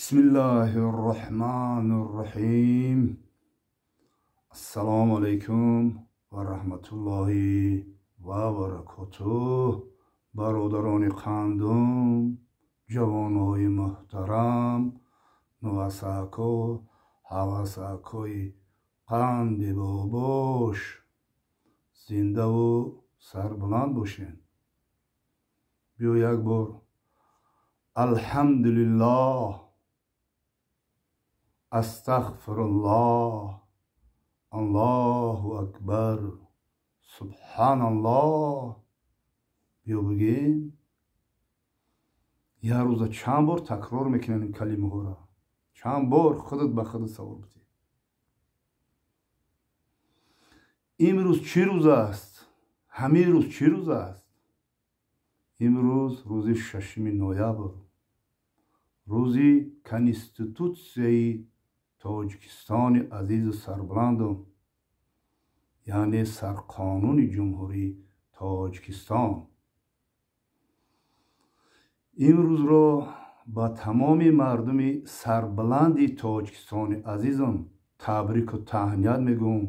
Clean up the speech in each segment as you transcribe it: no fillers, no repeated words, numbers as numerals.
Бисмиллаҳир-раҳмонир-раҳим. Ассалому алайкум ва раҳматуллоҳи ва баракотуҳ. Бародарони қандум, ҷавонони муҳтарам, нувасако, ҳавасакои қанди бобош, зиндаву сарбуланд бошед. Биё як бор алҳамдулиллоҳ, астағфируллоҳ, Аллоҳу акбар, субҳаналлоҳ. Биё бигем. Як рӯза чанд бор такрор мекунем ин калимаҳоро? Чанд бор худат ба худат савол бидӣ. Имрӯз чӣ рӯз аст? Ҳамин рӯз чӣ рӯз аст? Имрӯз рӯзи 6 ноябр, рӯзи Конститутсияи Тоҷикистони азизу сарбуландум, яъне сарқонуни Ҷумҳурии Тоҷикистон. Имрӯзро ба тамоми мардуми сарбуланди Тоҷикистони азизам табрику таҳният мегӯм.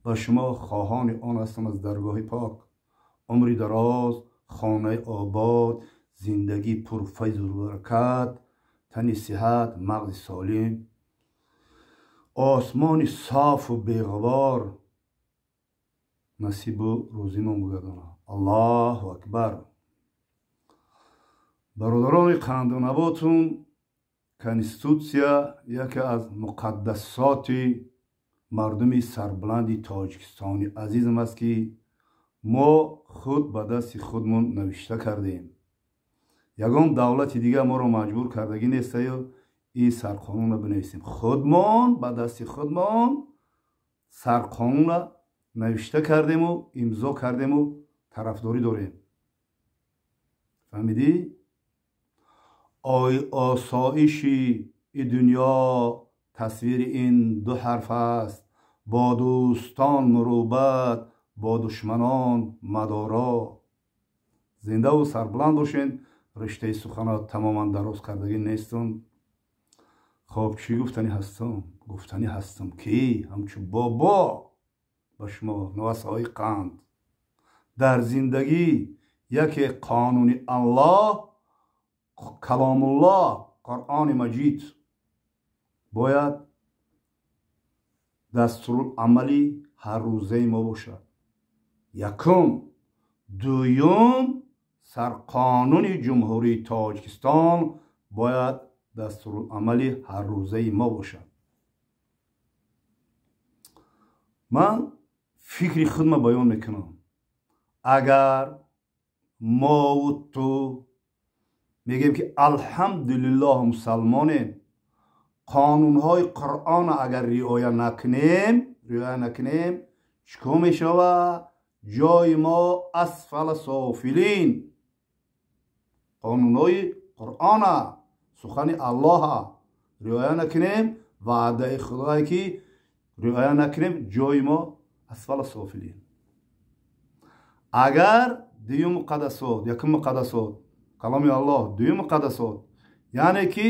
Ба шумо хоҳони он ҳастам аз даргоҳи пок умри дароз, хонаи обод, зиндагии пурфайзу баракат, тани сиҳат, мағзи солим, осмони софу беғубор насибу рӯзимон бигардонад. Аллоҳу акбар. Бародарони қандунаботун, Конститутсия яке аз муқаддасоти мардуми сарбуланди Тоҷикистони азизам аст, ки мо худ ба дасти худмон навишта кардем. Ягон давлати дигар моро маҷбур кардагӣ нестаю ин сарқонунро бинависем. Худмон ба дасти худмон сарқонунро навишта кардему, имзо кардему, тарафдорӣ дорем. Фаҳмидӣ? Осоиши и дунё тасвири ин ду ҳарф аст. Бо дӯстон мурубат, бо душманон мадоро. Зиндаву сарбуланд бошед. Риштаи суханро тамоман дароз кардагӣ нестам. Хоб, чӣ гуфтанӣ ҳастам? Гуфтанӣ ҳастам, ки ҳамчун бобо ба шумо нувасаҳои қанд, дар зиндагӣ яке қонуни Аллоҳ, каломуллоҳ, Қуръони Маҷид бояд дастуруламали ҳаррӯзаи мо бошад. Якум. Дуюм, сарқонуни Ҷумҳурии Тоҷикистон бояд дастуруламали ҳаррӯзаи мо бошад. Ман фикри худма баён мекунам. Агар мову ту мегӯем, ки алҳамдулиллоҳ мусалмонем, қонунҳои Қуръонро агар риоя накунем, чӣ кор мешавад? Ҷои мо асфала софилин. Қонунҳои Қуръона, сухани Аллоҳа риоя накунем, ваъдаи Худое ки риоя накунем, ҷои мо асфала софилин. Агар дуюм муқаддасот, якум муқаддасот, каломи Аллоҳ, дуюм муқаддасот, яъне ки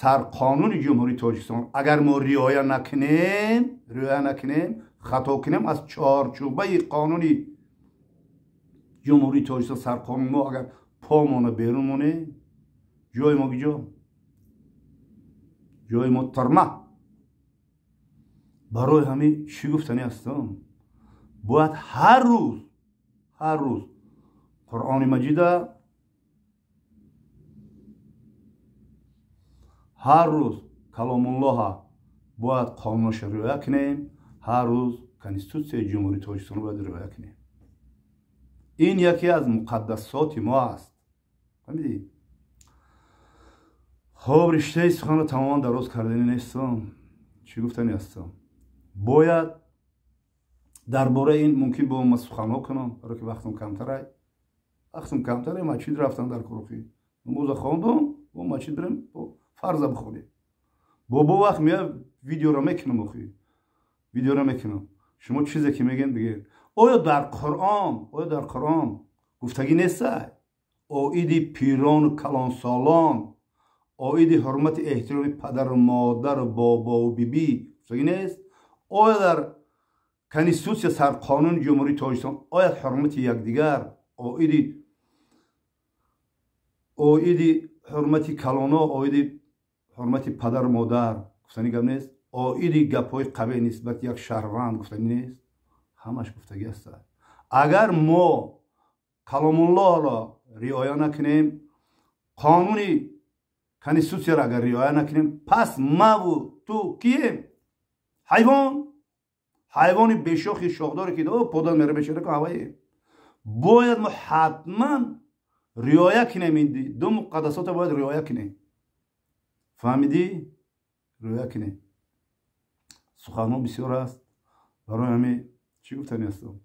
сарқонуни Ҷумҳурии Тоҷикистон агар мо риоя накунем, хато кунем, аз чорчӯбаи қонуни Ҷумҳурии Тоҷикистон сарқонун мо агар помона берун монем, ҷои мо киҷо? Ҷои мо тирма. Барои ҳамин чӣ гуфтанӣ ҳастам? Бояд ҳар рӯз Қуръони Маҷида, ҳар рӯз каломуллоҳа бояд қонунашро риоя кунем, ҳар рӯз Конститутсияи Ҷумҳурии Тоҷикистонро бояд риоя кунем. Ин яке аз муқаддасоти мо аст. Фаҳмидӣ? Хоб, риштаи суханро тамоман дароз карданӣ нестам. Чӣ гуфтанӣ ҳастам? Бояд дар бораи ин мумкин бо ма суханҳо кунам, баро ки вақтам камтарай. Масҷид рафтам дар курухӣ. Намоза хондум, бо масҷид бирем, фарза бихонем. Бобо вақт мея видеоро мекунам, охи. Видеоро мекунам. Шумо чизе ки мегӯед бигӯед. Оё дар Қуръон гуфтагӣ нестай? Оиди пирону калонсолон Оиди ҳурмати эҳтироми падару модару бобову бибӣ гуфтагӣ нест? Оё дар Конститутсия, сарқонуни Ҷумҳурии Тоҷикистон ояд ҳурмати якдигар, оиди ҳурмати калоно, оиди ҳурмати падару модар гуфтани гап нест? Оиди гапҳои қабеҳ нисбати як шаҳрванд гуфтанӣ нест? Ҳамаш гуфтагӣ аст. Агар мо Каломуллоҳро риоя накунем, қонуни Конститутсияро агар риоя накунем, пас маву ту кием? Ҳайвон, ҳайвони бешохи шохдоре, ки подан мера бешера ҳаваем. Бояд мо ҳатман риоя кунем, ин ду муқаддасото бояд риоя кунем. Фаҳмидӣ? Риоя кунем. Суханҳо бисёр аст. Барои ҳамин чӣ гуфтани ҳастам?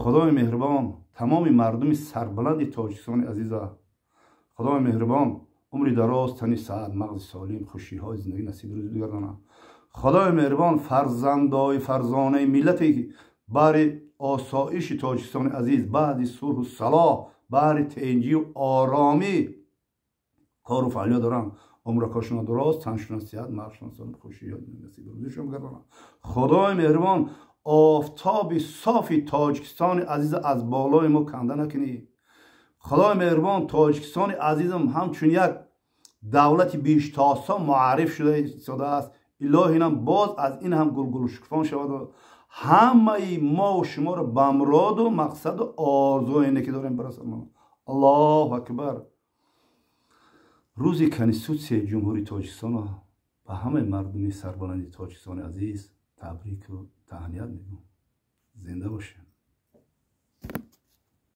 Худои меҳрубон тамоми мардуми сарбаланди Тоҷикистони азиза, Худои меҳрубон умри дароз, тани саҳат, мағзи солим, хушиҳои зиндагӣ насиби рӯзи бигардонад. Худои меҳрубон фарзандои фарзонаи миллате, ки баҳри осоиши Тоҷикистони азиз, баъди сулҳу салоҳ, баҳри тинҷию оромӣ кору фаъолият доранд, умракошона дуроз, таншона сиҳат, мағзшона солим, хушиҳои насиби рӯзишон бигардонад. Худои меҳрубон офтоби софи Тоҷикистони азиза аз болои мо канда накунӣ. Худои меҳрубон Тоҷикистони азизам ҳамчун як давлати биҳиштосо муарриф шуда истодааст. Илоҳи инам боз аз ин ҳам гулгулшукуфон шавад. Ҳамаи мову шуморо ба муроду мақсаду орзуое ки дорем барасонад. Аллоҳу акбар. Рӯзи Конститутсияи Ҷумҳурии Тоҷикистонро ба ҳамаи мардуми сарбаланди Тоҷикистони азиз табрику таҳният мегӯм. Зинда бошем.